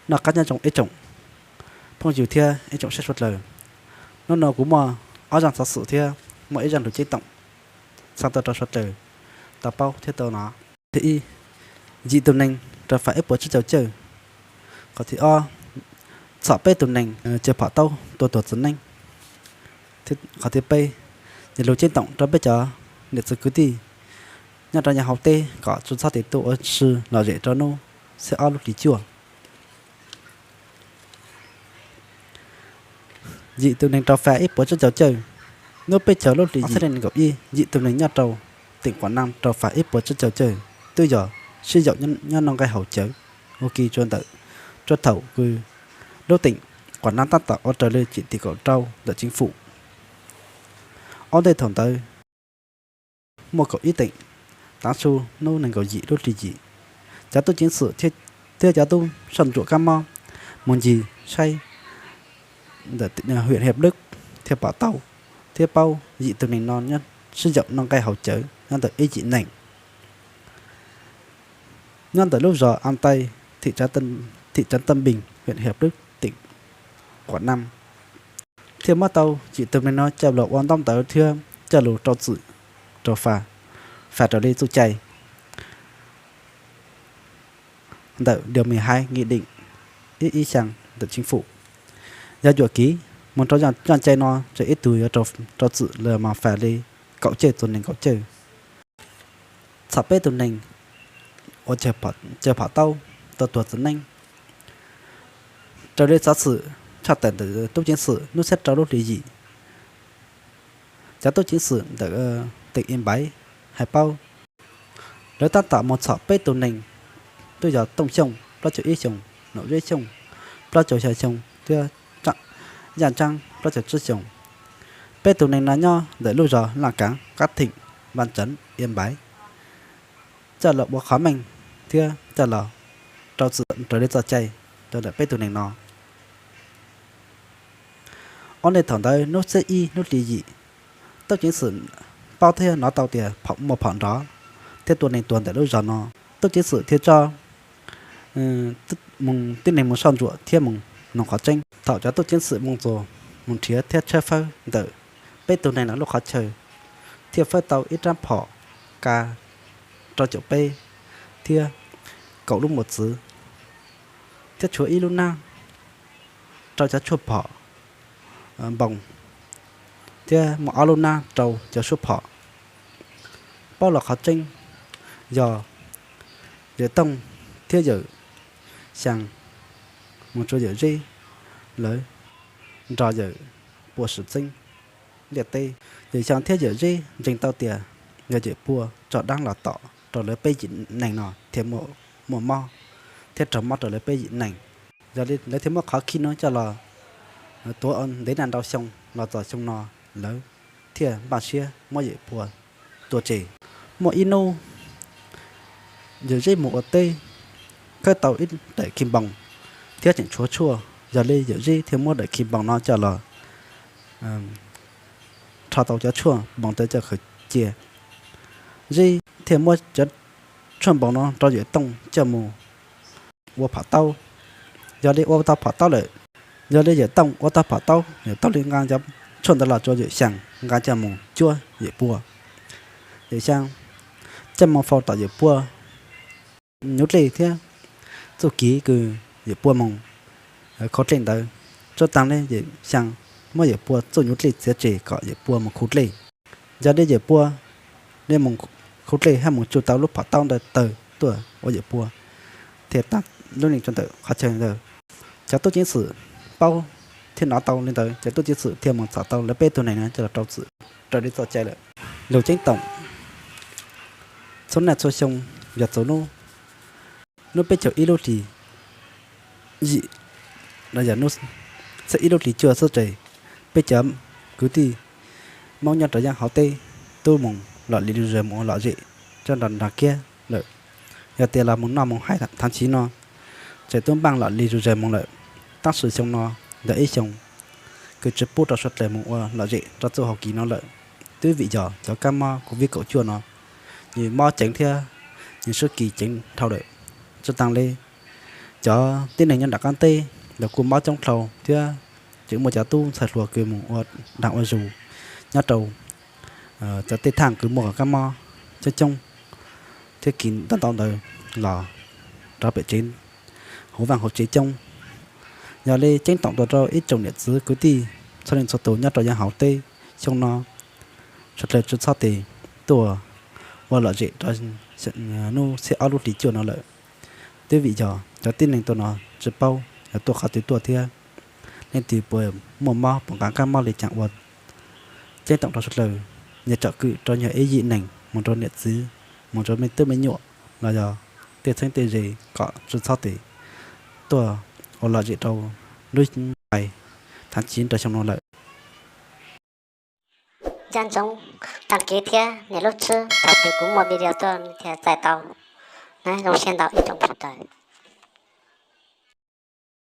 Noj qab nyob zoo ib tsoom phooj ywg thiab ib tsoom saib sawv daws. Hnub no kuv muaj ob zaj xov xwm thiab muaj ib zaj lus ceeb toom xa tuaj rau sawv daws tau paub thiab tau hnov. Thib ib, yim tus neeg rau fam ib puas tsib caug cawj. Qhov thib ob, txhom peb tus neeg caws phom taub tua tuag txiv neej. Qhov thib peb, yog lus ceeb toom rau peb cov niam txiv kwv tij nyob rau yav hauv teb kom tsis txhob tiv tuaj ua si lom zem rau hnub xiab ob lub hlis cuaj. Yim tus neeg rau fam ib puas tsib caug cawj. Hnub peb caug lub hlis yim, nees nkaum ib, yim tus neeg nyob rau teem Quam Nam rau fam ib puas tsib caug cawj twb yog sib yaum nyob noj nqaij haus cawv ua ke rau ntawm, rau thaum kws lub teem Quam Nam tab tom ua raws li tsim tim kaum rau ntawm tseev fum. Ob ntej thaum ntawd muaj kaum ib teem tav su hnub nees nkaum yim lub hlis yim, cov tub ceev xwm thiab cov tub soj ntsuam kab mob mus ncig saib ntawm huyện Hiệp Đức thiaj pom tau thiab paub yim tus neeg no sib yaum noj nqaij haus cawv nyob ntawm ib yim neeg nyob ntawm lub zos An Tây, thị trấn Tân Bình, huyện Hiệp Đức, tỉnh Quảng Nam, thiaj muab tau yim tus neeg no coj los ua ntaub ntawv thiab coj los rau txim rau fam raws li txuj cai ntawm điều mười hai nghị định ib ib xyaa ntawm chính phủ. Yog yuam kev mus rau zaj cai no ces ib tug yuav rau txim los mas fam li kaum cawj txog nees nkaum cawj. Txhom peb tus neeg uas caws phom taub tua tuag txiv neej. Raws li xov xwm tshaj tawm ntawm tub ceev xwm hnub xiab rau lub hlis yim, cov tub ceev xwm ntawm teem Yên Bái hais paub lawv tab tom mus txhom peb tus neeg, twb yog Tooj Xyooj plaub caug ib xyoos, Naum Zeb Xyooj plaub caug xya xyoo thiab Yaj Tsaab plaub caug tsib xyoos. Peb tus neeg no nyob ntawm lub zos Laj Kaav, qab theem Vaj Tseev, Yên Bái, coj los ua qhov meej thiab coj los rau txim raws li txoj cai rau ntawm peb tus neeg no. Ob ntej thaum ntawd hnub xiab ib lub hlis yim, tub ceev xwm paub thiab hnov tau tias muaj phom nrov thiab tua neeg tuag ntawm lub zos no. Tub ceev xwm thiaj tso mus, tib neeg mus soj ntsuam thiab mus noog qhov tseeb. Thaum cov tub ceev xwm mus txog, mus nrhiav thiab tshawb fawb ntawm peb tug neeg no lub qhov chaw, thiaj fawb tau ib rab phom ka rau caum peb thiab kaum lub mos txwv, thiab tshuav ib lub nab rau cov tshuaj phom npoo, thiab muaj ob lub nab rau cov tshuaj phom. Paub los qhov tseeb yog yawm Tooj thiab yawm Xyaa mus rau yawm Zeb lawv nrog yawm Pua sim txeeb liaj teb. Yawm Xyaa thiab yawm Zeb ntseeg tau tias yog yawm Pua tso dab los tom rau lawv peb yim neeg no thiaj muaj mob thiab raug mob rau lawv peb yim neeg. Yog li lawv thiaj muab qhov khib no coj los tuav ntev naj nrau xyoo los txog xyoo no lawv thiaj npaj siab muab yawm Pua tua tseg. Muaj ib hnub yawm Zeb mus ua teb, khawb tau ib daim khi npoo thiab tseem tshuav tshuaj, yog li yawm Zeb thiaj muab daim khi npoo no coj los rho tau cov tshuaj npoo ntawd coj khaws cia. Zeb thiaj muab cov tshuaj npoo no rau yawm Tooj coj mus ua phom taub. Yog li ua tau phom taub lawm, yog li yawm Tooj ua tau phom taub, yawm Tooj li nqa cov tshuaj ntawd los rau yawm Xyaa nqa coj mus cuab yawm Pua. Yawm Xyaa coj mus faus tom yawm Pua nyuj dlej thiab txuj kev kws yawm Pua mus khu dlej ntawd. Tsuas taag le yawm Xyaa muab yawm Pua txuj nyuj dlej txiav tseg kom yawm Pua mus khu dlej. Yog li yawm Pua li mus khu dlej hab mus tsuj tau lub phom taub ntawd tawg tuaj ua yawm Pua thiaj tag lub neej rau ntawm qhov chaw ntawd. Cov tub ceev xwm paub thiab hnov tau li ntawd, cov tub ceev xwm thiaj mus txhom tau lawv peb tug neeg no coj los rau txim raws li txoj cai lawm. Lus ceeb toom, txhua naj txhua xyoo yog txaus hnub, hnub peb caug ib lub hlis yim los yog hnub xiab ib lub hlis cuaj xwb ces peb cov kwv tij Hmoob nyob rau yav hauv teb tub mus lom li lug zog mus ua lom zem rau nrog nrog kiag lawm. Yog tias los mus noj mus haus thav chiv no ces tub npaaj lom li lug zog mus lawm. Tab sis xyoo no ntawm ib xyoo kws tsis pub rau suav dlawg mus ua lom zem rau txuj hauv kis no lawm, twb vim yog cov kab mob Covid kaum cuaj no nws mob ceev thiab nws sub kis ceev dhau lawm. Tsis taag li Cov tib neeg nyob nram qab teb los kuj mob coob dhau thiab, tseem muaj cov tub ntxhais hluas kws mus ua dag ua zug nyob rau cov tej thaaj kws muaj kab mob coob coob thiab kis ntau ntau ntawd los rov pem tsev hauv vaaj hauv tsev coob. Yog li ceeb toom tuaj rau ib tsoom niam txiv kwv tij txhua leej txhua tus nyob rau yav hauv teb xyoo no, sawv dlawg tsi txhob tes tuaj ua lom zem rau nub txhiab ob lub hlis cuaj no lawm. Twb vim yog cov tib neeg tuaj no tsi paub yog tuaj qhov twg tuaj thiab leej twg puas muaj mob puas nqa kab mob li caag ua. Ceeb toom rau sawv dlawg, nyuag tsom kwm rau nyuag ib yim neeg mus rau niam txiv, mus rau me tub me nyuam los yog tej txheeb tej ze kom tsi txhob tes tuaj ua lom zem rau lub nqai thav tsiv rau xyoo no lawm. Nco ntsoov đăng ký thiab nias lub tswb thaum twg kuv muaj video tuaj thiaj txais tau na. Zoo siab ntau ib tsoom sawv dlawg.